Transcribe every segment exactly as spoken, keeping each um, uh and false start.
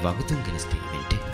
ވަގުތުން ގެނެސްދޭ އިވެންޓެއް.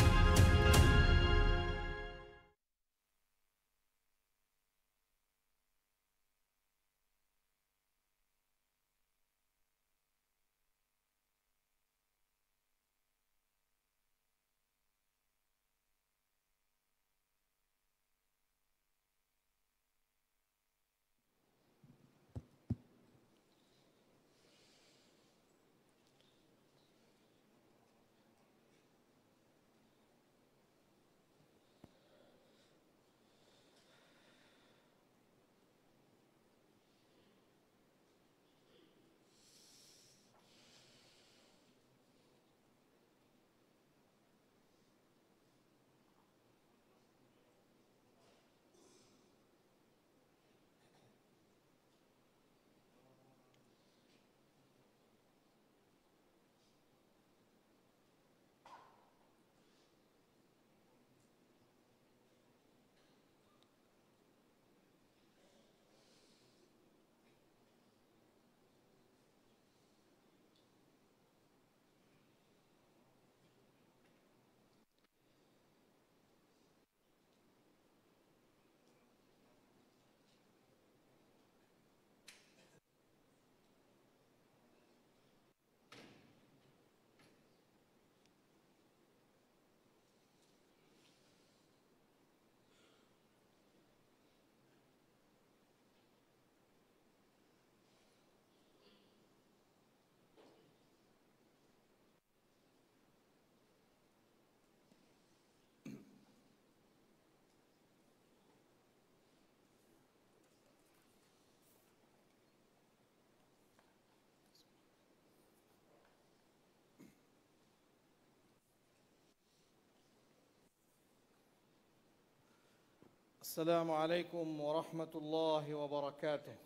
السلام عليكم ورحمة الله وبركاته.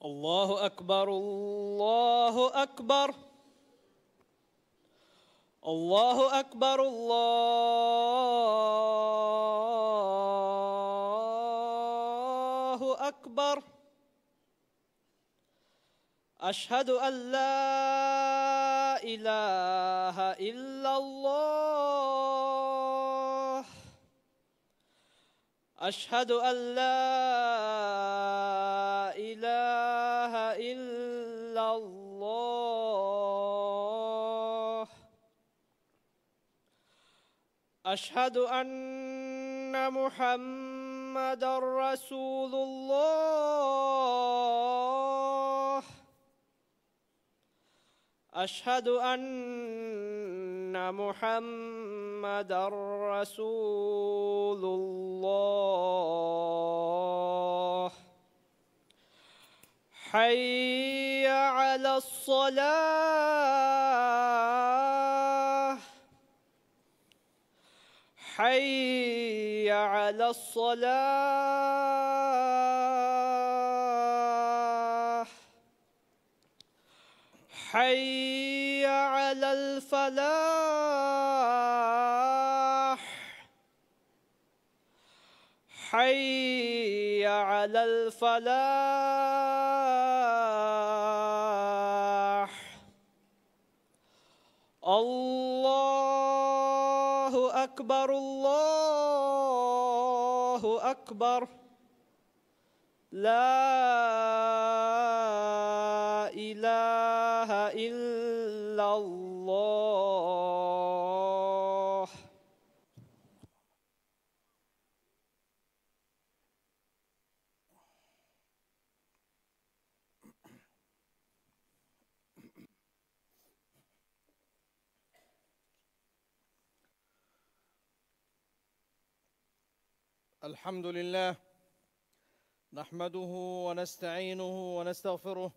الله أكبر، الله أكبر، الله أكبر، الله أكبر. أشهد أن لا إله إلا الله. أشهد أن لا إله إلا الله. أشهد أن محمدا رسول الله. أشهد أن محمدا رسول الله. حي على الصلاة. حي على الصلاة. حي على الفلاح. حي على الفلاح. الله أكبر، الله أكبر. لا إله إلا الله. الحمد لله، نحمده ونستعينه ونستغفره،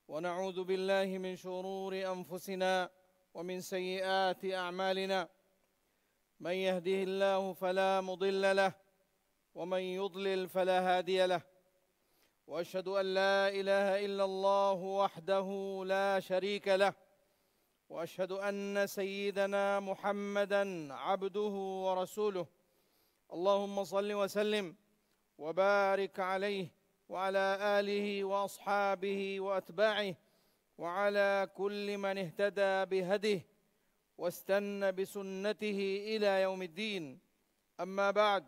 ونعوذ بالله من شرور أنفسنا ومن سيئات أعمالنا. من يهده الله فلا مضل له، ومن يضلل فلا هادي له. وأشهد أن لا إله إلا الله وحده لا شريك له، وأشهد أن سيدنا محمدا عبده ورسوله. اللهم صل وسلم وبارك عليه وعلى آله وأصحابه وأتباعه وعلى كل من اهتدى بهديه واستن بسنته إلى يوم الدين. أما بعد،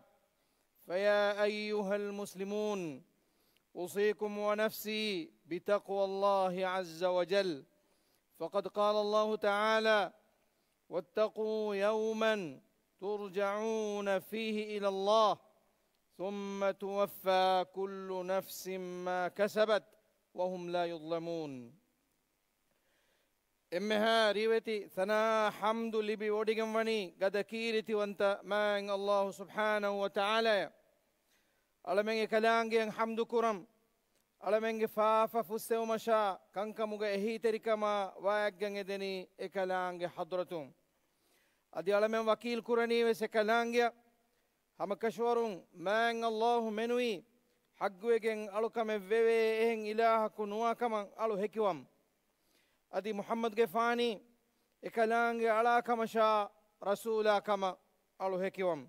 فيا أيها المسلمون، أوصيكم ونفسي بتقوى الله عز وجل، فقد قال الله تعالى: واتقوا يوما ترجعون فيه إلى الله ثم توفى كل نفس ما كسبت وهم لا يظلمون. އެންމެހާ ރިވެތި ސަނާ ޙަމްދު ލިބި ވޮޑިގެން ވަނީ ގަދަ ކީރިތިވަންތަ މާތް ﷲ ސުބްޙާނަހޫ ވަތަޢާލާއަށް. އަޅަމެން އެކަލާނގެއަށް ޙަމްދު ކުރަން. އަޅަމެންގެ ފާފަ ފުއްސެވުމަށާ ކަންކަމުގެ އެހީތެރިކަމާ ވާއެއްގަން އެދެނީ އެކަލާނގެ ޙަޟްރަތުން. އަދި އަޅަމެން ވަކީލް ކުރަނީވެސް އެކަލާނގެއަށް. ހަމަކަށަވަރުން މާތް ﷲ މެނުވީ ޙައްޤުވެގެން އަޅުކަމެއް ވެވޭ އެހެން އިލާހަކު ނުވާކަމަށް އަޅު ހެކިވަން. އަދި މުޙައްމަދުގެފާނީ އެކަލާނގެ އަޅާކަމަށާ ރަސޫލާ ކަމަށް އަޅު ހެކިވަން.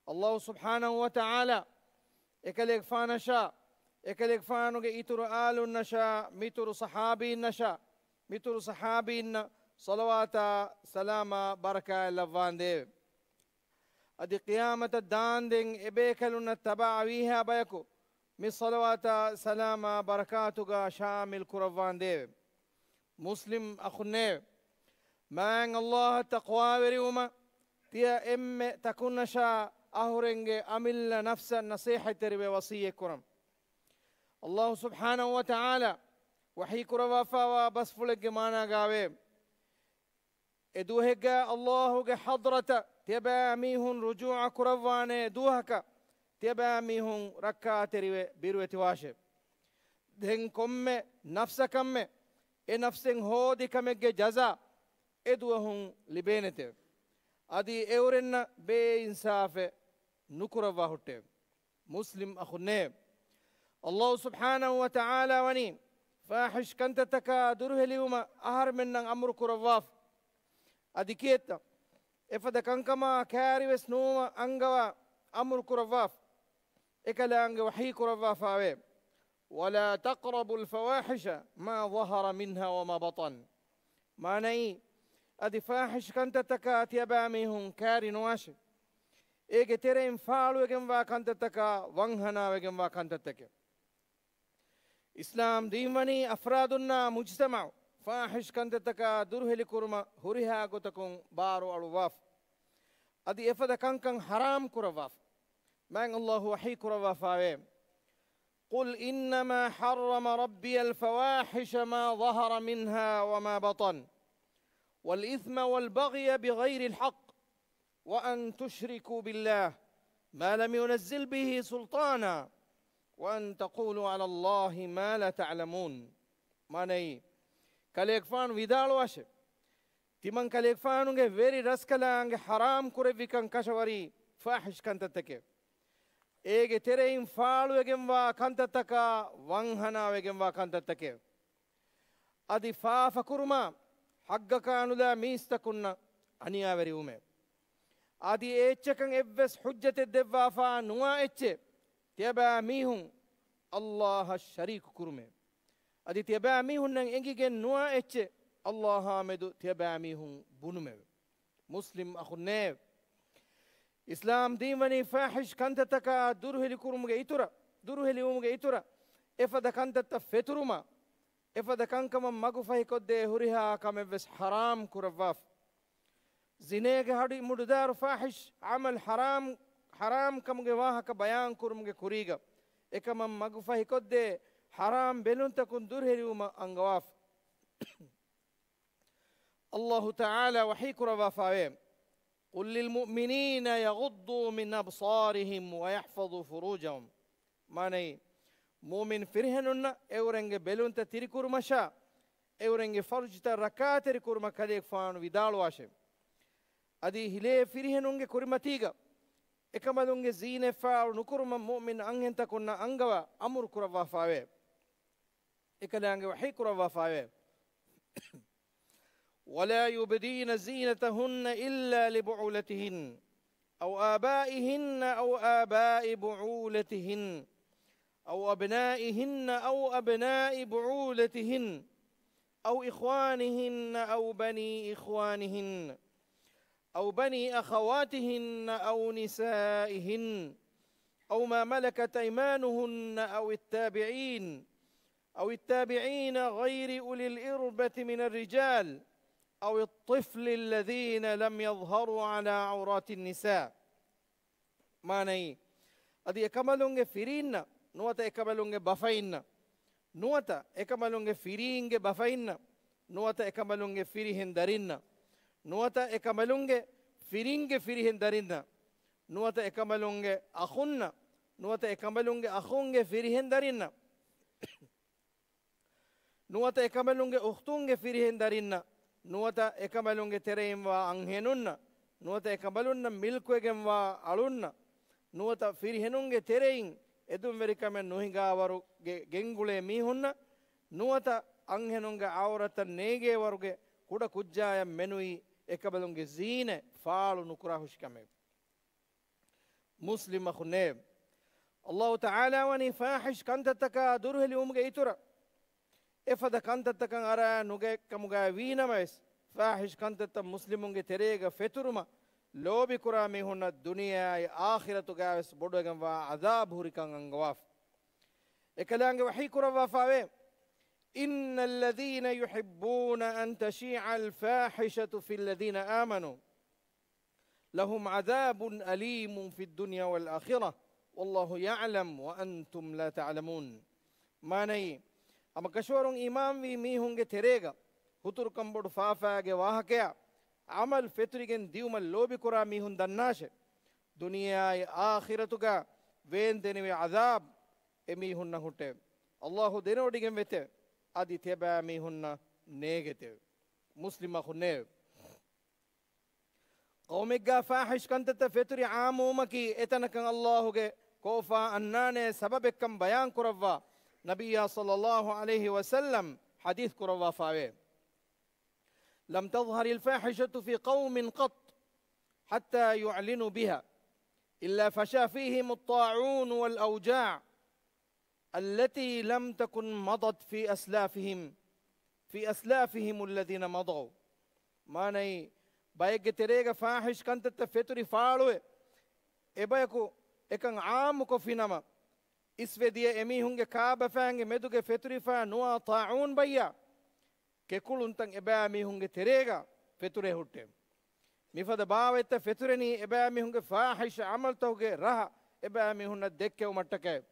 ﷲ ސުބްޙާނަހޫ ވަތަޢާލާ އެކަލޭގެފާނަށާ، އެކަލޭގެފާނުގެ އިތުރު އާލުންނަށާ، މިތުރު ޞަޙާބީންނަށާ، މިތުރު ޞަޙާބީންނަށް ޞަލަވާތާ ސަލާމާ ބަރަކާތް ލައްވާނދޭވެ. އަދި ޤިޔާމަތަށް ދާންދެން އެބޭކަލުންނަށް ތަބާވީހާ ބަޔަކު މި ޞަލަވާތާ ސަލާމާ ބަރަކާތުގަ ޝާމިލް ކުރައްވާނދޭވެ. މުސްލިމް އަޚުންނޭވެ! މާތް ﷲ އަށް ތަޤްވާވެރިވުމަށް ތިޔަ އެންމެ ތަކުންނަށާ އަހުރެންގެ އަމިއްލަ ނަފްސަށް ނަޞޭޙަތްތެރިވެ ވަޞިއްޔަތް ކުރަން. ﷲ ސުބްޙާނަހޫ ވަތަޢާލާ ވަޙީ ކުރައްވާފައިވާ ބަސްފުޅެއްގެ މާނާގައިވޭ، އެ ދުވަހެއްގަ ﷲގެ ޙަޟްރަތަށް ތިޔަބައިމީހުން ރުޖޫޢަ ކުރައްވާނެ ދުވަހަކަށް ތިޔަބައިމީހުން ރައްކާތެރިވެ ބިރުވެތިވާށެ. ދެން ކޮންމެ ނަފްސަކަށްމެ އެ ނަފްސެއް ހޯދި ކަމެއްގެ ޖަޒާ އެ ދުވަހުން ލިބޭނެތެވެ. އަދި އެއުރެންނަށް ބޭއިންސާފެއް ނުކުރައްވާ ހުއްޓެވެ. މުސްލިމް އަޚުންނޭ! ﷲ ސުބްޙާނަހޫ ވަތަޢާލާ ވަނީ ފާޙިޝް ކަންތައްތަކާ ދުރުހެލިވުމަށް އަހަރުމެންނަށް އަމުރު ކުރައްވާފަ. އަދި ކިއެއްތަ؟ އެފަދަ ކަންކަމާ ކާރިވެސް ނުވުމަށް އަންގަވާ އަމުރު ކުރައްވާފަ. އެކަލާނގެ ވަޙީ ކުރައްވާފައިވޭ، ولا تقربوا الفواحش ما ظهر منها وما بطن. މާނައީ، އަދި ފާޙިޝް ކަންތައްތަކާ ތިޔަބައިމީހުން ކާރި ނުވާށެ. އޭގެ ތެރެއިން ފާޅުވެގެންވާ ކަންތައްތަކާ ވަންހަނާވެގެންވާ ކަންތައްތަކެއް. އިސްލާމް ދީންވަނީ އަފްރާދުންނާ މުޖްތަމަޢު ފާޙިޝް ކަންތައްތަކާ ދުރުހެލިކުރުމަށް ހުރިހާ ގޮތަކުން ބާރު އަޅުއްވާފަ. އަދި އެފަދަ ކަންކަން ޙަރާމް ކުރައްވާފަ. މާތް ﷲ ވަޙީ ކުރައްވާފައިވޭ، قل إنما حرم ربي الفواحش ما ظهر منها وما بطن والإثم والبغي بغير الحق وأن تشركوا بالله ما لم ينزل به سلطانا وأن تقولوا على الله ما لا تعلمون. މާނައީ، ކަލޭގެފާނު ވިދާޅުވާށެ، ތިމަން ކަލޭގެފާނުގެ ވެރި ރަސްކަލާނގެ ޙަރާމް ކުރެއްވިކަން ކަށަވަރީ ފާޙިޝް ކަންތައްތަކެއް. އޭގެ ތެރެއިން ފާޅުވެގެންވާ ކަންތައްތަކާ ވަންހަނާވެގެންވާ ކަންތައްތަކެއް. އަދި ފާފަކުރުމާ، ޙައްޤަކާ ނުލާ މީސްތަކުންނަށް އަނިޔާވެރިވުމެވެ. އަދި އެ އެއްޗަކަށް އެއްވެސް ޙުއްޖަތެއް ދެއްވާފާ ނުވާ އެއްޗެއް ތިޔަބައިމީހުން ﷲ އަށް ޝަރީކު ކުރުމެވެ. އަދި ތިޔަބައިމީހުންނަށް އެނގިގެން ނުވާ އެއްޗެއް ﷲ އާ މެދު ތިޔަބައިމީހުން ބުނުމެވެ. މުސްލިމް އަޚުންނޭ! އިސްލާމް ދީންވަނީ ފާޙިޝް ކަންތައްތަކާ ދުރުހެލިކުރުމުގެ އިތުރަށް، ދުރުހެލިވުމުގެ އިތުރަށް، އެފަދަ ކަންތައްތައް ފެތުރުމަށް، އެފަދަ ކަންކަމަށް މަގުފަހިކޮށްދޭ ހުރިހާ ކަމެއްވެސް ޙަރާމް ކުރައްވާފަ. ޒިނޭގެ ހަޑި މުޑުދާރު ފާޙިޝް ޢަމަލް ޙަރާމް، ޙަރާމް ކަމުގެ ވާހަކަ ބަޔާން ކުރުމުގެ ކުރީގަ، އެކަމަށް މަގުފަހިކޮށްދޭ ޙަރާމް ބެލުންތަކުން ދުރުހެލިވުމަށް އަންގަވާފަ. ﷲ ތަޢާލާ ވަޙީ ކުރައްވާފައެވެ. قل للمؤمنين يغضوا من أبصارهم ويحفظوا فروجهم. މާނައީ، މުއުމިން ފިރިހެނުންނަށް އެއުރެންގެ ބެލުންތައް ތިރިކުރުމަށާ، އެއުރެންގެ ފަރުޖުތައް ރައްކާތެރި ކުރުމަށް ކަލޭގެފާނު ވިދާޅުވާށެވެ. އަދި ހިލޭ ފިރިހެނުންގެ ކުރިމަތީގަ އެކަނބަލުންގެ ޒީނަތް ފާޅު ނުކުރުމަށް މުއުމިން އަންހެންތަކުންނަށް އަންގަވާ އަމުރު ކުރައްވާފައެވެ. އެކަލާނގެ ވަޙީ ކުރައްވާފައެވެ. ولا يبدين زينتهن إلا لبعولتهن أو آبائهن أو آباء بعولتهن أو أبنائهن أو أبناء بعولتهن أو إخوانهن أو بني إخوانهن أو بني أخواتهن أو نسائهن أو ما ملكت أيمانهن أو التابعين أو التابعين غير أولي الإربة من الرجال أو الطفل الذين لم يظهروا على عورات النساء. މާނައީ، އަދި އެކަނބަލުންގެ ފިރީންނަށް، ނުވަތަ އެކަނބަލުންގެ ބަފައިންނަށް، ނުވަތަ އެކަނބަލުންގެ ފިރީންގެ ބަފައިންނަށް، ނުވަތަ އެކަނބަލުންގެ ފިރިހެން ދަރިންނަށް، ނުވަތަ އެކަނބަލުންގެ ފިރިންގެ ފިރިހެން ދަރިންނަށް، ނުވަތަ އެކަނބަލުންގެ އަޚުންނަށް، ނުވަތަ އެކަނބަލުންގެ އަޚުންގެ ފިރިހެން ދަރިންނަށް، ނުވަތަ އެކަނބަލުންގެ އުޚްތުންގެ ފިރިހެން ދަރިންނަށް، ނުވަތަ އެކަނބަލުންގެ ތެރެއިންވާ އަންހެނުންނަށް، ނުވަތަ އެކަނބަލުންނަށް މިލްކުވެގެންވާ އަޅުންނަށް، ނުވަތަ ފިރިހެނުންގެ ތެރެއިން އެދުންވެރިކަމެއް ނުހިނގާވަރުގެ ގެންގުޅޭ މީހުންނަށް، ނުވަތަ އަންހެނުންގެ އައުރަތަށް ނޭގޭވަރުގެ ކުޑަ ކުއްޖާޔަށް މެނުވީ އެކަނބަލުންގެ ޒީނަތް ފާޅު ނުކުރާހުށިކަމެވެ. މުސްލިމް އަޚުންނޭވެ! އައްލާހު ތަޢާލާ ވަނީ ފާޙިޝް ކަންތައްތަކާ ދުރުހެލިވުމުގެ އިތުރަށް، އެފަދަ ކަންތައްތަކަށް އަރާ ނުގަތް ކަމުގައި ވީނަމަވެސް، ފާޙިޝް ކަންތައްތައް މުސްލިމުންގެ ތެރޭގަ ފެތުރުމަށް ލޯބިކުރާ މީހުންނަށް ދުނިޔެއާއި އާޚިރަތުގައިވެސް ބޮޑުވެގެންވާ ޢަޛާބު ހުރިކަން އަންގަވާފަ. އެކަލާނގެ ވަޙީ ކުރައްވާފާވޭ، إن الذين يحبون أن تشيع الفاحشة في الذين آمنوا لهم عذاب أليم في الدنيا والآخرة والله يعلم وأنتم لا تعلمون. މާނައީ، ހަމަކަށަވަރުން އީމާންވީ މީހުންގެ ތެރޭގަ ހުތުރުކަންބޮޑު ފާފާގެ ވާހަކަޔާ، ޢަމަލު ފެތުރިގެން ދިއުމަށް ލޯބިކުރާ މީހުން ދަންނާށެ، ދުނިޔެއާއި އާޚިރަތުގަ ވޭންދެނިވި ޢަޛާބު އެމީހުންނަށް ހުއްޓެވެ. އައްލާހު ދެނެވޮޑިގެން ވެތެވެ. އަދި ތިޔަބައި މީހުންނަށް ނޭގެތެވެ. މުސްލިމް އަޚުންނޭވެ! ޤައުމެއްގަ ފާޙިޝް ކަންތައްތައް ފެތުރި ޢާއްމުވުމަކީ އެތަނަކަށް އައްލާހުގެ ކޯފާ އަންނާނޭ ސަބަބެއްކަން ބަޔާން ކުރައްވާ ނަބިއްޔާ ޞައްލައްލާހު ޢަލައިހި ވަސައްލަމް ޙަދީޘް ކުރައްވާފާވޭ. لم تظهر الفاحشة في قوم قط حتى يعلنوا بها إلا فشا فيهم الطاعون والأوجاع التي لم تكن مضت في أسلافهم، في أسلافهم الذين مضوا. މާނައީ، ބައެއްގެ ތެރޭގަ ފާޙިޝް ކަންތައްތައް ފެތުރި ފާޅުވެ، އެބަޔަކު އެކަން ޢާއްމުކޮށްފިނަމަ، އިސްވެދިޔަ އެމީހުންގެ ކާބަފައިންގެ މެދުގެ ފެތުރިފާ ނުވާ ޠާޢޫން ބައްޔާ، ކެކުޅުންތައް އެބައިމީހުންގެ ތެރޭގަ ފެތުރޭ ހުއްޓެވެ. މިފަދަ ބާވަތްތައް ފެތުރެނީ އެބައިމީހުންގެ ފާޙިޝް ޢަމަލުތަކުގެ ރަހަ އެބައިމީހުންނަށް ދެއްކެވުމަށްޓަކައި.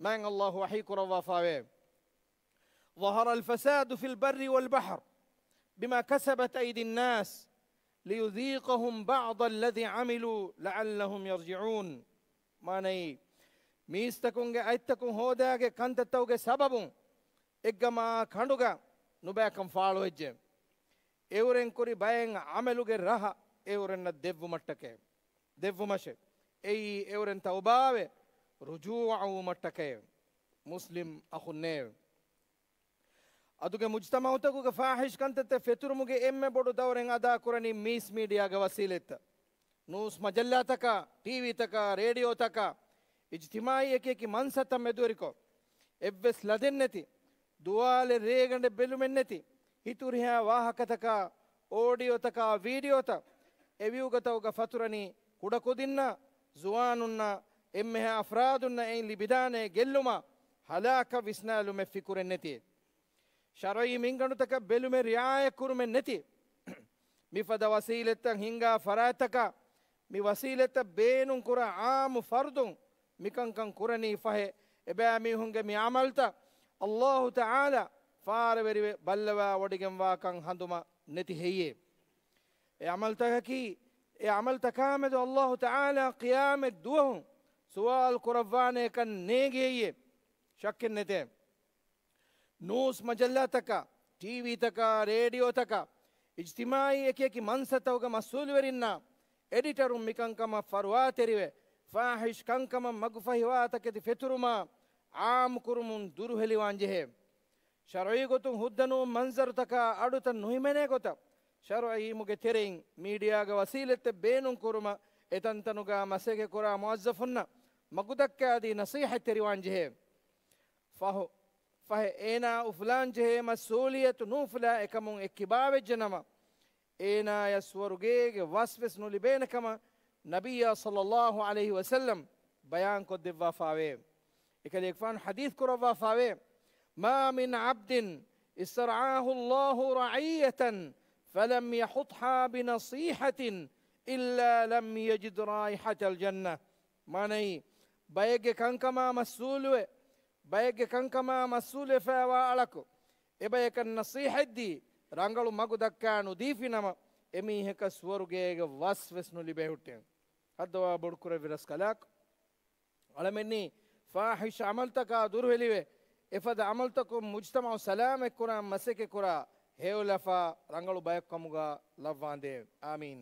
މާތް އައްލާހު ވަޙީ ކުރައްވާފާވޭ. ظهر الفساد في البر والبحر بما كسبت أيدي الناس ليذيقهم بعض الذي عملوا لعلهم يرجعون. މާނައީ، މީސްތަކުންގެ އަތްތަކުން ހޯދާގެ ކަންތައްތަކުގެ ސަބަބުން އެއްގަމާ ކަނޑުގަ ނުބައިކަން ފާޅުވެއްޖެ. އެއުރެން ކުރި ބައެއް ޢަމަލުގެ ރަހަ އެއުރެންނަށް ދެއްވުމަށްޓަކައި، ދެއްވުމަށެ. އެއީ އެއުރެން ތައުބާވެ، ރުޖޫޢަވުމަށްޓަކައެވެ. މުސްލިމް އަޚުންނޭވެ! އަދުގެ މުޖްތަމަޢުތަކުގަ ފާޙިޝް ކަންތައްތައް ފެތުރުމުގެ އެންމެ ބޮޑު ދައުރެއް އަދާކުރަނީ މީސް މީޑިއާގެ ވަސީލަތްތައް. ނޫސް މަޖައްލާތަކާ، ޓީވީތަކާ، ރޭޑިއޯތަކާ، އިޖްތިމާޢީ އެކިއެކި މަންސަތައް މެދުވެރިކޮށް، އެއްވެސް ލަދެއްނެތި، ދުވާލެއް ރޭގަނޑެއް ބެލުމެއްނެތި، ހިތުރިހާ ވާހަކަތަކާ، އޯޑިއޯތަކާ، ވީޑިއޯތައް އެވިއުގަތަކުގަ ފަތުރަނީ ކުޑަކުދިންނާ، ޒުވާނުންނާ، އެންމެހާ އަފްރާދުންނަށް އެއިން ލިބިދާނޭ ގެއްލުމާ، ހަލާކަށް ވިސްނާލުމެއް ފިކުރެއްނެތި. ޝަރުޢީ މިންގަނޑުތަކަށް ބެލުމެއް ރިޢާޔަތްކުރުމެއް ނެތި. މިފަދަ ވަސީލަތްތައް ހިންގާ ފަރާތްތަކާ، މި ވަސީލަތްތައް ބޭނުންކުރާ ޢާއްމު ފަރުދުން މިކަންކަން ކުރަނީ ފަހެ، އެބައިމީހުންގެ މި ޢަމަލުތައް އައްލާހު ތަޢާލާ ފާރަވެރިވެ ބައްލަވާވޮޑިގެންވާކަން ހަނދުމަ ނެތި ހެއްޔޭ؟ އެ ޢަމަލުތަކަކީ، އެ ޢަމަލުތަކާމެދު އައްލާހު ތަޢާލާ ޤިޔާމަތް ދުވަހު ސުވާލު ކުރައްވާނޭކަން ނޭނގޭ ހެއްޔޭ؟ ޝައްކެއް ނެތޭ. ނޫސް މަޖައްލާތަކާ، ޓީވީތަކާ، ރޭޑިއޯތަކާ، އިޖްތިމާޢީ އެކިއެކި މަންސަތަކުގެ މަސްއޫލުވެރިންނާ، އެޑިޓަރުން މިކަންކަމަށް ފަރުވާތެރިވެ، ފާޙިޝް ކަންކަމަށް މަގުފަހިވާ ތަކެތި ފެތުރުމާ، ޢާއްމުކުރުމުން ދުރުހެލިވާންޖެހޭ. ޝަރުޢީ ގޮތުން ހުއްދަ ނޫން މަންޒަރުތަކާ އަޑުތައް ނުހިމެނޭ ގޮތަށް، ޝަރުޢީ ޢިލްމުގެ ތެރެއިން މީޑިއާގެ ވަސީލަތްތައް ބޭނުންކުރުމަށް އެތަންތަނުގަ މަސައްކަތްކުރާ މުވައްޒަފުންނަށް މަގުދައްކާދީ ނަޞީޙަތްތެރިވާންޖެހޭ. ފަހު، ފަހެ އޭނާ އުފުލާން ޖެހޭ މަސްއޫލިއްޔަތު ނޫފުލާ އެކަމުން އެއްކިބާވެއްޖެ ނަމަ، އޭނާޔަށް ސުވަރުގޭގެ ވަސްވެސް ނުލިބޭނެ ކަމަށް ނަބިއްޔާ ޞައްލައްލާހު ޢަލައިހި ވަސައްލަމް ބަޔާންކޮށްދެއްވާފާވޭ. އެކަލޭގެފާނު ޙަދީޘް ކުރައްވާފާވޭ، ما من عبد استرعاه الله رعية فلم يحطها بنصيحة إلا لم يجد رائحة الجنة. މާނައީ، ބައެއްގެ ކަންކަމާ މަސްއޫލުވެ، ބައެއްގެ ކަންކަމާ މަސްއޫލުވެފައިވާ އަޅަކު އެބަޔަކަށް ނަޞީޙަތްދީ، ރަނގަޅު މަގު ދައްކާ ނުދީފި ނަމަ، އެމީހަކަށް ސުވަރުގޭގެ ވަސްވެސް ނުލިބޭ ހުއްޓޭ. ހައްދަވާ ބޮޑުކުރެއްވި ރަސްކަލާކޮ، އަޅަމެންނީ ފާޙިޝް ޢަމަލުތަކާ ދުރުހެލިވެ، އެފަދަ ޢަމަލުތަކުން މުޖްތަމަޢު ސަލާމަތްކުރާން މަސައްކަތްކުރާ ހެޔޮލަފާ ރަނގަޅު ބަޔަކު ކަމުގަ ލައްވާނދޭ. آمين.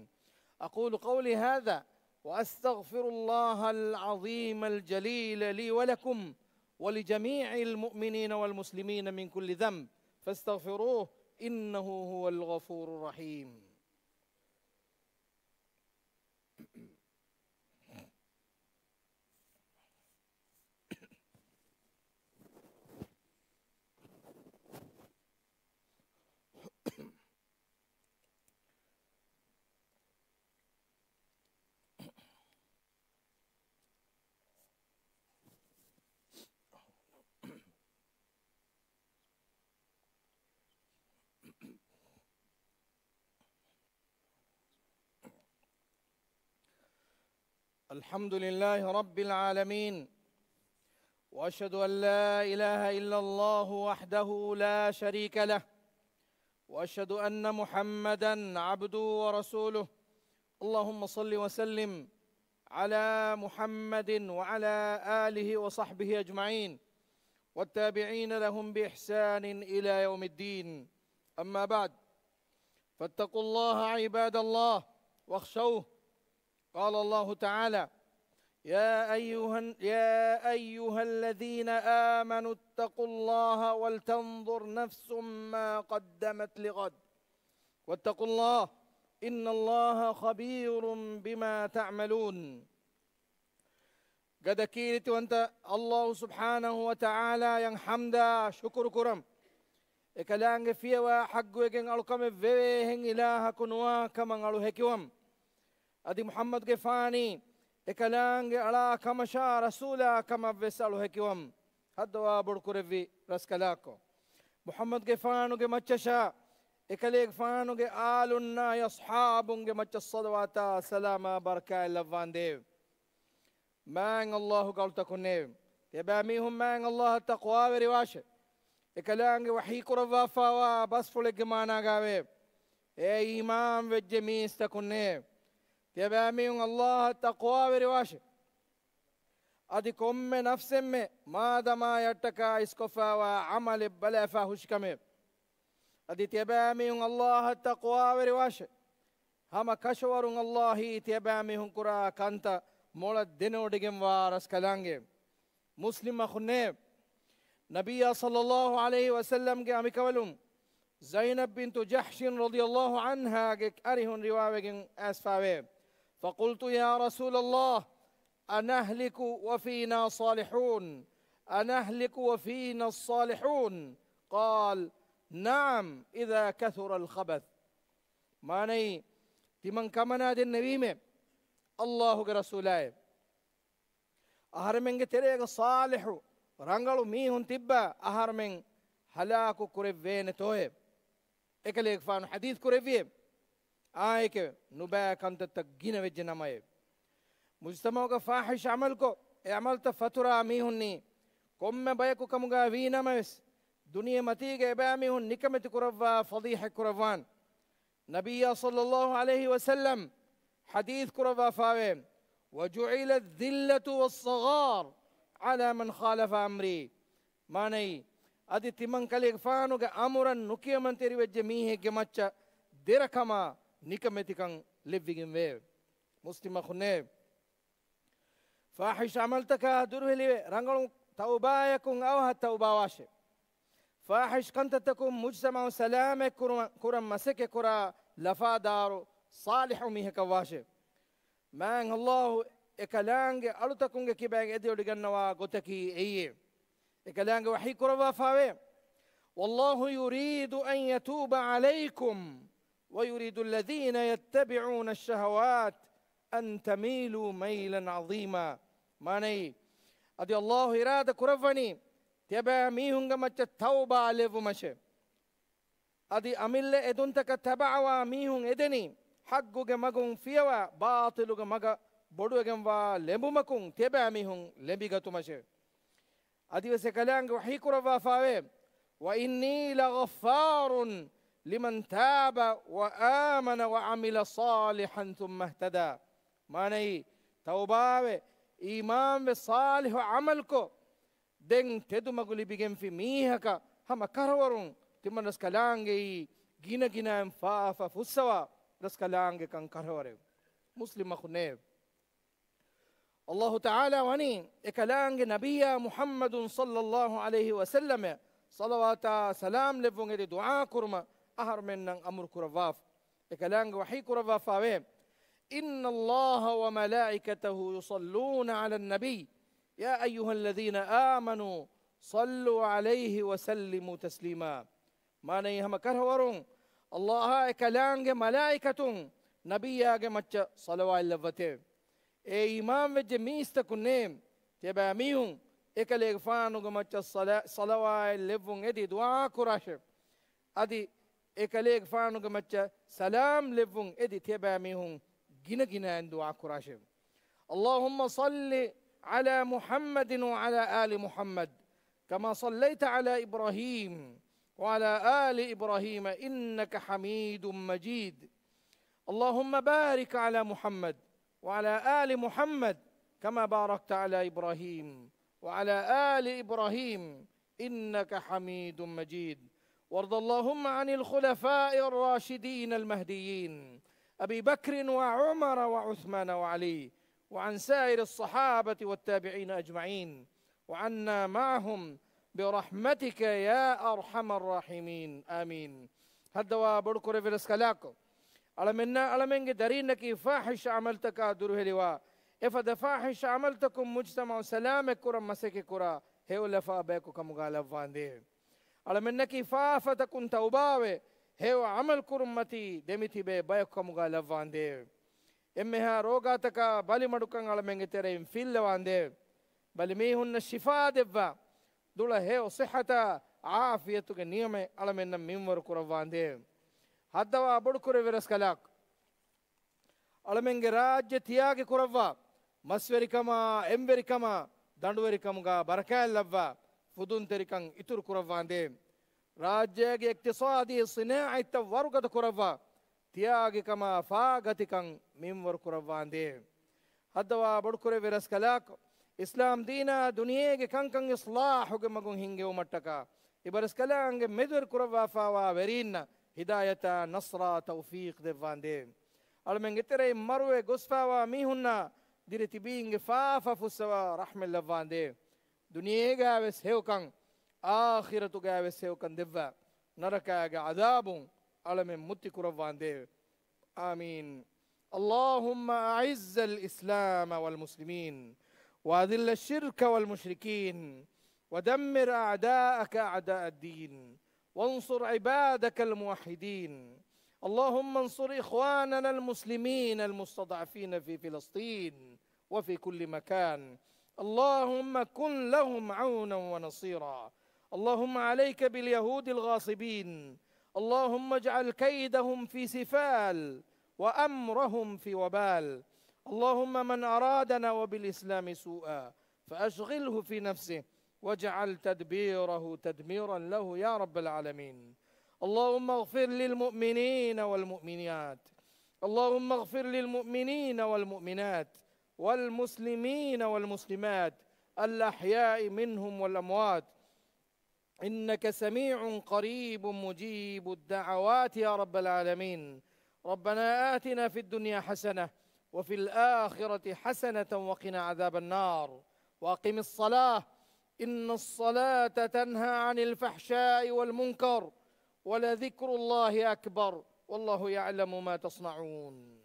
أقول قولي هذا وأستغفر الله العظيم الجليل لي ولكم ولجميع المؤمنين والمسلمين من كل ذنب فاستغفروه إنه هو الغفور الرحيم. الحمد لله رب العالمين، وأشهد أن لا إله إلا الله وحده لا شريك له، وأشهد أن محمدا عبده ورسوله. اللهم صل وسلم على محمد وعلى آله وصحبه أجمعين والتابعين لهم بإحسان إلى يوم الدين. أما بعد، فاتقوا الله عباد الله واخشوه. قال الله تعالى: يا أيها، يا أيها الذين آمنوا اتقوا الله ولتنظر نفس ما قدمت لغد واتقوا الله إن الله خبير بما تعملون. ގަދަ ކީރިތިވަންތަ ﷲ ސުބްޙާނަހޫ ވަތަޢާލާޔަށް ޙަމްދާ ޝުކުރު ކުރަން. އެކަލާނގެ ފިޔަވާ ޙައްޤުވެގެން އަޅުކަމެއް ވެވޭ އެހެން އިލާހަކު ނުވާ ކަމަށް އަޅު ހެކިވަން. އަދި މުޙައްމަދުގެފާނީ އެކަލާނގެ އަޅާ ކަމަށާ ރަސޫލާ ކަމަށް ވެސް އަޅު ހެކިވަން. ހައްދަވާ ބޮޑުކުރެއްވި ރަސްކަލާކޮ، މުޙައްމަދުގެފާނުގެ މައްޗަށާ އެކަލޭގެފާނުގެ އާލުންނާ އަޞްޙާބުންގެ މައްޗަށް ޞަލަވާތާ ސަލާމާ ބަރަކާތް ލައްވާނދޭވެ. މާތް ﷲ ގަޅުތަކުންނޭވެ. ތިޔަބައިމީހުން މާތް ﷲ އަށް ތަޤްވާވެރިވާށެ. އެކަލާނގެ ވަޙީ ކުރައްވާފާވާ ބަސްފުޅެއްގެ މާނާގައިވޭ، އޭ އީމާން ވެއްޖެ މީސްތަކުންނޭވެ. ތިޔަބައިމީހުން ﷲ އަށް ތަޤްވާވެރިވާށެ. އަދި ކޮންމެ ނަފްސެއްމެ މާދަމާޔަށްޓަކާ އިސްކޮށްފާވާ ޢަމަލެއް ބަލައިފާ ހުށިކަމެވެ. އަދި ތިޔަބައިމީހުން ﷲ އަށް ތަޤްވާވެރިވާށެ. ހަމަ ކަށަވަރުން ﷲ އީ ތިޔަބައިމީހުން ކުރާ ކަންތައް މޮޅަށް ދެނެވޮޑިގެންވާ ރަސްކަލާނގެ. މުސްލިމް އަޚުންނޭ، ނަބިއްޔާ ޞައްލައްލާހު ޢަލައިހި ވަސައްލަމްގެ އަނބިކަނބަލުން ޒައިނަބް ބިންތު ޖަޙްޝިން ރަޟިޔައްލާހު ޢަންހާގެ އަރިހުން ރިވާވެގެން އައިސްފާވޭ. فقلت يا رسول الله أنهلك وفينا صالحون؟ أنهلك وفينا الصالحون؟ قال نعم إذا كثر الخبث. މާނައީ، ތިމަން ކަމަނާ ދެންނެވީމޭ، ﷲގެ ރަސޫލާއޭ. އަހަރެމެންގެ ތެރޭގަ ޞާލިޙު ރަނގަޅު މީހުން ތިއްބާ އަހަރެމެން ހަލާކު ކުރެއްވޭނެތޯއޭ؟ އެކަލޭގެފާނު ޙަދީޘް ކުރެއްވިއޭ. އާއެކެވެ. ނުބައި ކަންތައްތައް ގިނަވެއްޖެ ނަމައޭ. މުޖްތަމަޢުގަ ފާޙިޝް ޢަމަލުކޮށް، އެ ޢަމަލުތައް ފަތުރާ މީހުންނީ ކޮންމެ ބަޔަކު ކަމުގަ ވީނަމަވެސް، ދުނިޔެމަތީގަ އެބައިމީހުން ނިކަމެތި ކުރައްވާ ފަޟީޙަތް ކުރައްވާން. ނަބިއްޔާ ޞައްލައްލާހު ޢަލައިހި ވަސައްލަމް ޙަދީޘް ކުރައްވާފާވޭ، وجعل الذلة والصغار على من خالف أمري. މާނައީ، އަދި ތިމަން ކަލޭގެފާނުގެ އަމުރަށް ނުކިޔަމަންތެރިވެއްޖެ މީހެއްގެ މައްޗަށް ދެރަކަމާ ނިކަމެތިކަން ލެއްވިގެންވޭ. މުސްލިމް އަޚުންނޭ، ފާޙިޝް ޢަމަލުތަކާ ދުރުހެލިވެ، ރަނގަޅު ތައުބާޔަކުން އަވަހަށް ތައުބާވާށޭ. ފާޙިޝް ކަންތައްތަކުން މުޖްތަމަޢު ސަލާމަތް ކުރުމަށް، ކުރަން މަސައްކަތް ކުރާ ލަފާދާރު ޞާލިޙު މީހަކަށް ވާށޭ. މާތް ﷲ އެކަލާނގެ އަޅުތަކުންގެ ކިބައިން އެދިވޮޑިގަންނަވާ ގޮތަކީ އެއީ. އެކަލާނގެ ވަޙީ ކުރައްވާފާވޭ، والله يريد أن يتوب عليكم ويريد الذين يتبعون الشهوات أن تميلوا ميلا عظيما. މާނައީ، އަދި އައްލާހު އިރާދަ ކުރައްވަނީ ތިޔަބައިމީހުންގެ މައްޗަށް ތައުބާ ލެއްވުމަށެވެ. އަދި އަމިއްލަ އެދުންތަކަށް ތަބަޢަވާ މީހުން އެދެނީ، ޙައްޤުގެ މަގުން ފިޔަވާ، ބާޠިލުގެ މަގަށް ބޮޑުވެގެންވާ ލެނބުމަކުން ތިޔަބައިމީހުން ލެނބިގަތުމަށެވެ. އަދިވެސް އެކަލާނގެ ވަޙީ ކުރައްވާފާވޭ، وإني لغفار لمن تاب وآمن وعمل صالحا ثم اهتدى. މާނައީ، ތައުބާވެ، އީމާންވެ، ޞާލިޙު ޢަމަލުކޮށް، ދެން ތެދުމަގު ލިބިގެންފި މީހަކަށް ހަމަ ކަށަވަރުން ތިމަންރަސްކަލާނގެއީ ގިނަގިނައިން ފާފަ ފުއްސަވާ ރަސްކަލާނގެކަން ކަށަވަރެވެ. މުސްލިމް އަޚުންނޭވެ! އައްލާހު ތަޢާލާ ވަނީ އެކަލާނގެ ނަބިއްޔާ މުޙައްމަދު ޞައްލައްލާހު ޢަލައިހި ވަސައްލަމަށް ޞަލަވާތާ ސަލާމް ލެއްވުން އެދި ދުޢާ ކުރުމަށް އަހަރުމެންނަށް އަމުރު ކުރައްވާފަ. އެކަލާނގެ ވަޙީ ކުރައްވާފާވޭ، إن الله وملائكته يصلون على النبي يا أيها الذين آمنوا صلوا عليه وسلموا تسليما. މާނައީ، ހަމަ ކަށަވަރުން އައްލާހާ އެކަލާނގެ މަލާއިކަތުން ނަބިއްޔާގެ މައްޗަށް ޞަލަވާތް ލައްވަތެވެ. އޭ އީމާންވެއްޖެ މީސްތަކުންނޭ! ތިޔަބައިމީހުން އެކަލޭގެފާނުގެ މައްޗަށް ޞަލަ-، ޞަލަވާތް ލެއްވުން އެދި ދުޢާ ކުރާށެވެ. އަދި އެކަލޭގެފާނުގެ މައްޗަށް ސަލާމް ލެއްވުން އެދި ތިޔަބައިމީހުން ގިނަގިނައިން ދުޢާ ކުރާށެވެ. اللهم صل على محمد وعلى آل محمد كما صليت على إبراهيم وعلى آل إبراهيم إنك حميد مجيد. اللهم بارك على محمد وعلى آل محمد كما باركت على إبراهيم وعلى آل إبراهيم إنك حميد مجيد. وارض اللهم عن الخلفاء الراشدين المهديين أبي بكر وعمر وعثمان وعلي وعن سائر الصحابة والتابعين أجمعين وعنا معهم برحمتك يا أرحم الراحمين. آمين. ހައްދަވާ ބޮޑުކުރެއްވި ރަސްކަލާކޮ، އަޅަމެންނާ އަޅަމެންގެ ދަރީންނަކީ ފާޙިޝް ޢަމަލުތަކާ ދުރުހެލިވާ، އެފަދަ ފާޙިޝް ޢަމަލުތަކުން މުޖްތަމަޢު ސަލާމަތްކުރަން މަސައްކަތްކުރާ ހެޔޮލަފާ ބަޔަކު ކަމުގާ ލައްވާނދޭވެ. އަޅަމެންނަކީ ފާފަތަކުން ތައުބާވެ، ހެޔޮ ޢަމަލުކުރުންމަތީ ދެމިތިބޭ ބަޔަކު ކަމުގާ ލައްވާނދޭވެ. އެންމެހާ ރޯގާތަކާ ބަލިމަޑުކަން އަޅަމެންގެ ތެރެއިން ފިއްލަވާނދޭވެ. ބަލިމީހުންނަށް ޝިފާ ދެއްވާ، ދުޅަ ހެޔޮ ޞިއްޙަތާ ޢާފިޔަތުގެ ނިޢުމަތް އަޅަމެންނަށް މިންވަރު ކުރައްވާނދޭވެ. ހައްދަވާ ބޮޑުކުރެއްވި ރަސްކަލާކޮ، އަޅަމެންގެ ރާއްޖެ ތިޔާގި ކުރައްވާ، މަސްވެރިކަމާ، އެންވެރިކަމާ، ދަނޑުވެރިކަމުގާ ބަރަކާތް ލައްވާ، ފުދުންތެރިކަން އިތުރު ކުރައްވާނދޭވެ. ރާއްޖޭގެ އިޤްތިޞާދީ ޞިނާޢަތްތައް ވަރުގަދަ ކުރައްވާ، ތިޔާގިކަމާ ފާގަތިކަން މިންވަރު ކުރައްވާނދޭވެ. ހައްދަވާ ބޮޑުކުރެއްވި ރަސްކަލާކޮ، އިސްލާމް ދީނާ ދުނިޔޭގެ ކަންކަން އިޞްލާޙުގެ މަގުން ހިންގެވުމަށްޓަކާ، އިބަރަސްކަލާނގެ މެދުވެރި ކުރައްވާފާވާ ވެރީންނަށް ހިދާޔަތާ ނަޞްރާ ތައުފީޤް ދެއްވާނދޭވެ. އަޅަމެންގެ ތެރެއިން މަރުވެ ގޮސްފާވާ މީހުންނާ ދިރި ތިބީންގެ ފާފަ ފުއްސަވާ ރަޙްމަތް ލައްވާނދޭވެ. ދުނިޔޭގާވެސް ހެޔޮކަން، އާޚިރަތުގާވެސް ހެޔޮކަން ދެއްވާ، ނަރަކާގެ ޢަޛާބުން އަޅަމެން މުއްތި ކުރައްވާނދޭވެ. آمين. اللهم أعز الإسلام والمسلمين، وأذل الشرك والمشركين، ودمر أعداءك أعداء الدين، وانصر عبادك الموحدين. اللهم انصر إخواننا المسلمين المستضعفين في فلسطين وفي كل مكان. اللهم كن لهم عونا ونصيرا. اللهم عليك باليهود الغاصبين. اللهم اجعل كيدهم في سفال وأمرهم في وبال. اللهم من أرادنا وبالإسلام سوءا فأشغله في نفسه واجعل تدبيره تدميرا له يا رب العالمين. اللهم اغفر للمؤمنين والمؤمنات. اللهم اغفر للمؤمنين والمؤمنات والمسلمين والمسلمات الأحياء منهم والأموات إنك سميع قريب مجيب الدعوات يا رب العالمين. ربنا آتنا في الدنيا حسنة وفي الآخرة حسنة وقنا عذاب النار. وأقم الصلاة إن الصلاة تنهى عن الفحشاء والمنكر ولذكر الله أكبر والله يعلم ما تصنعون.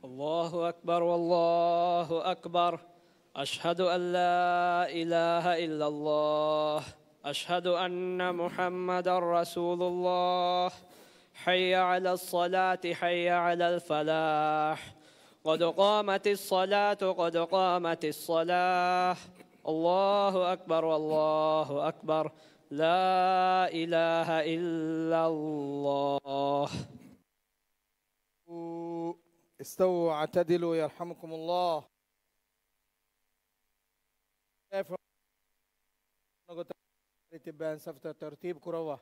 الله أكبر، الله أكبر. أشهد أن لا إله إلا الله. أشهد أن محمدا رسول الله. حي على الصلاة، حي على الفلاح. قد قامت الصلاة، قد قامت الصلاة. الله أكبر، الله أكبر. لا إله إلا الله. استووا اعتدلوا يرحمكم الله. ތިއްބައިން ސަފްތައް ތަރުތީބު ކުރައްވާ.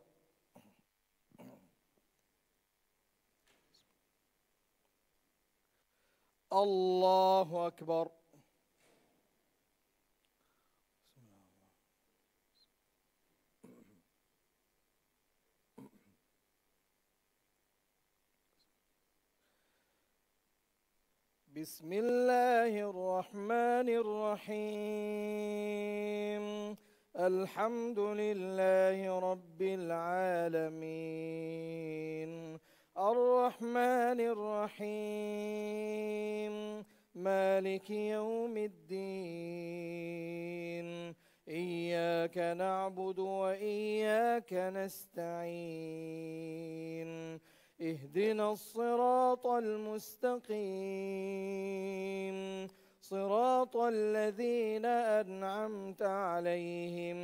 الله أكبر. بسم الله الرحمن الرحيم. الحمد لله رب العالمين. الرحمن الرحيم. مالك يوم الدين. إياك نعبد وإياك نستعين. اهدنا الصراط المستقيم. صراط الذين أنعمت عليهم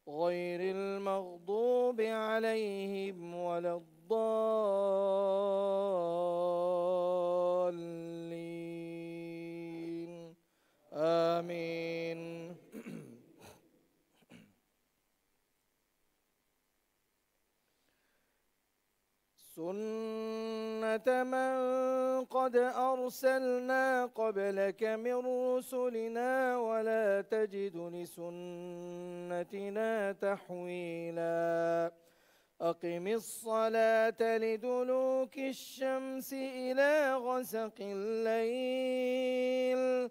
غير المغضوب عليهم ولا الضالين. آمين. سنة من قد أرسلنا قبلك من رسلنا ولا تجد لسنتنا تحويلا. أقم الصلاة لدلوك الشمس إلى غسق الليل،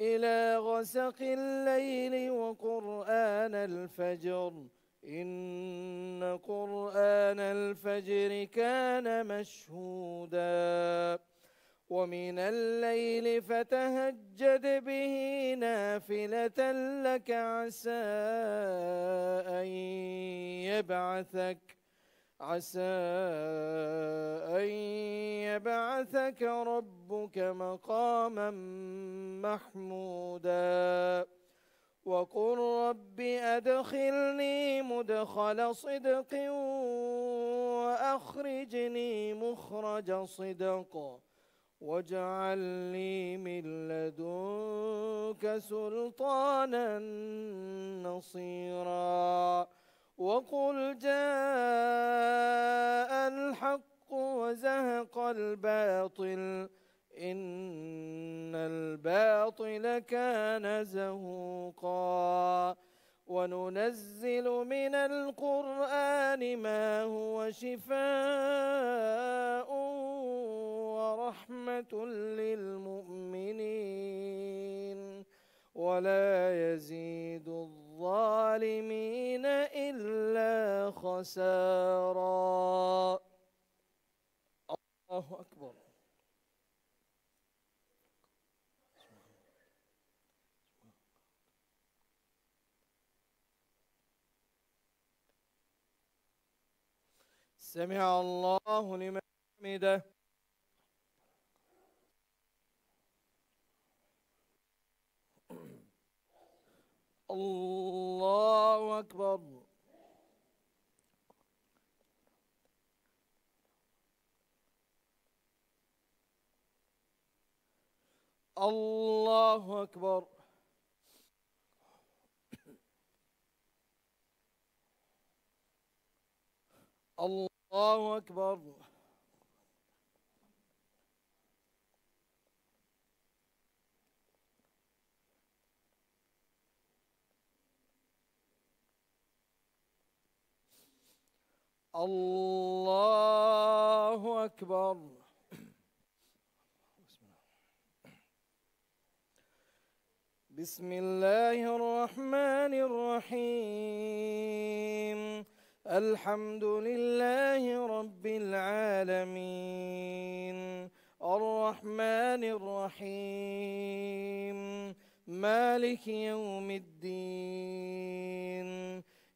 إلى غسق الليل وقرآن الفجر، إن قرآن الفجر كان مشهودا. ومن الليل فتهجد به نافلة لك عسى أن يبعثك، عسى أن يبعثك ربك مقاما محمودا. وقل رب أدخلني مدخل صدق وأخرجني مخرج صدق واجعل لي من لدنك سلطانا نصيرا. وقل جاء الحق وزهق الباطل إن الباطل كان زهوقا. وننزل من القرآن ما هو شفاء ورحمة للمؤمنين ولا يزيد الظالمين إلا خسارا. الله أكبر. سمع الله لمن حمده. الله أكبر. الله أكبر. الله أكبر. الله أكبر. بسم الله الرحمن الرحيم. الحمد لله رب العالمين. الرحمن الرحيم. مالك يوم الدين.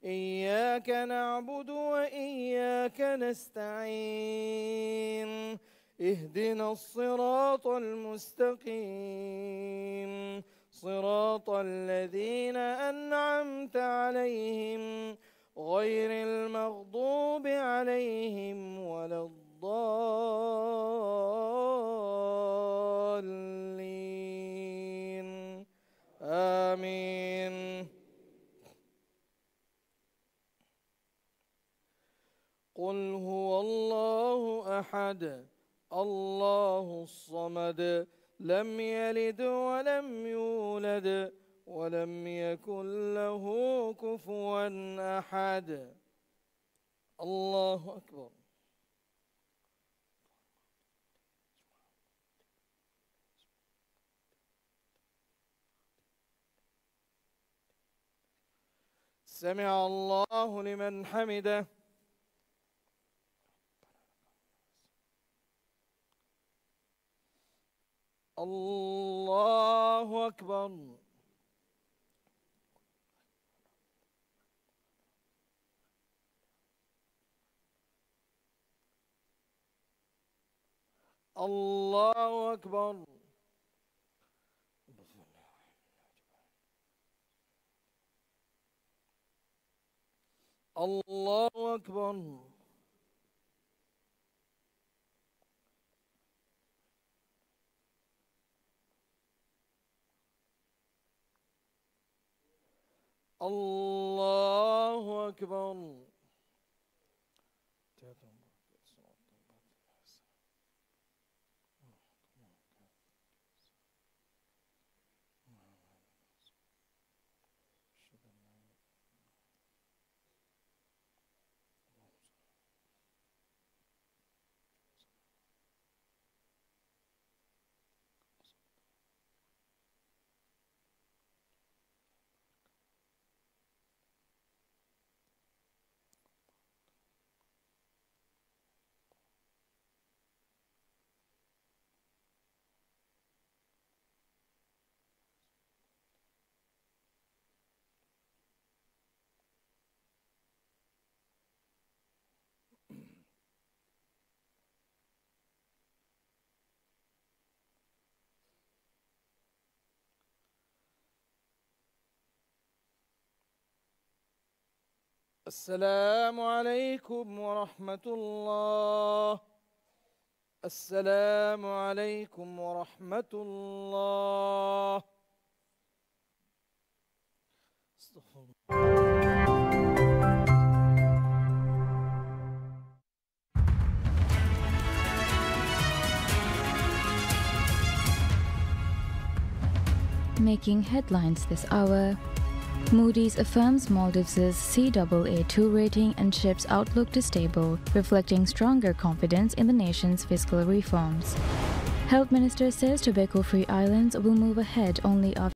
إياك نعبد وإياك نستعين. اهدنا الصراط المستقيم. صراط الذين أنعمت عليهم غير المغضوب عليهم ولا الضالين. آمين. قل هو الله أحد، الله الصمد، لم يلد ولم يولد، ولم يكن له كفوا أحد. الله أكبر. سمع الله لمن حمده. الله أكبر. الله أكبر. الله أكبر. الله أكبر. السلام عليكم ورحمة الله. السلام عليكم ورحمة الله. أستغفر الله. Making headlines this hour. Moody's affirms Maldives' C double A two rating and shifts outlook to stable, reflecting stronger confidence in the nation's fiscal reforms. Health Minister says tobacco-free islands will move ahead only after